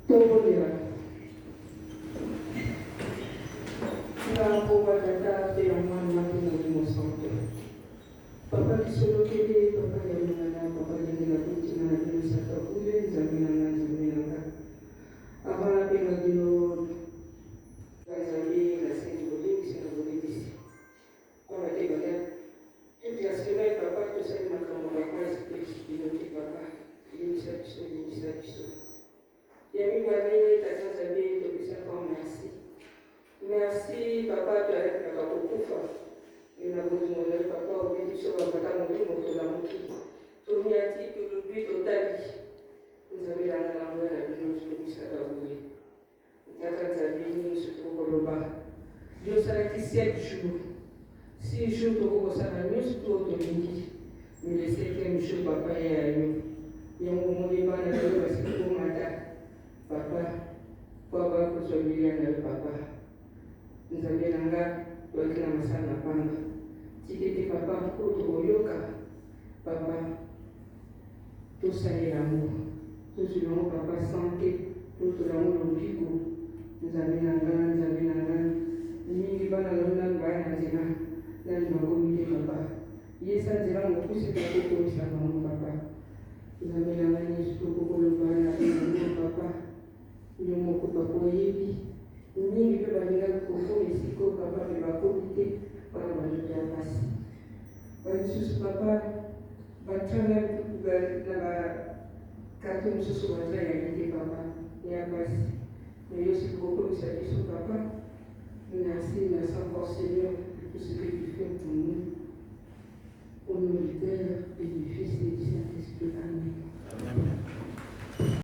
Tobondela. Na nkombo ya Tata mpe ya Mwana mpe Molimo Santo. Papa biso lokele, papa ya lingana, papa lingela kontina na bino saka bule, Nzambe na nga, Nzambe na nga. Avant nabenga bino Nzambe, nasengi bolimbisi na bolimbisi. Pamba te banda toute la semaine papa tosali makambo papa esepelisi bino te papa, limbisa biso, limbisa biso. Ya mibale, Tata Nzambe, topesaka yo merci. Merci papa, toyalaki kokufa me na bolingo na yo papa obeli biso bambata molimo, tolamuki, toniati, tolobi, totali. Nzambe nanga na nguya na bino, tobisaka boye. Tata Nzambe, nyonso tokoloba, yo osalaki 7 jours, 6 jours tokoki kosala nyonso to tolingi, mais le septième jour papa ye ya yo. Yango omoni bana na yo basili komata papa po bakozwa bilia na yo papa. Nzambe na nga, toyaki na masala na pamba, tika ete papa oyo tokoyoka papa tosalela yango, tozwi yango papa sante, totola yango lobiko. Nzambe na nga, Nzambe na nga, mingi bana na yo nanu baya na nzela, nanu bakomi te papa. Yesa nzela mokuse tokokomisa bango papa. Nzambe na nga, nyonso tokokoloba na bino papa, yo moko papa oyebi. Mingi mpe balingaki kokoma esika oyo papa, mpe bakomi te mpona banzoto ya pasi. Bamisusu papa batrana na bakartier mosusu, batra yali te papa, ya pasi. Mais yo soki kokomisa biso papa. Merci, merci encore Seigneur pour tout ce que tu fais pour nous. Au nom du Père et du Fils et du Saint-Esprit. Amen.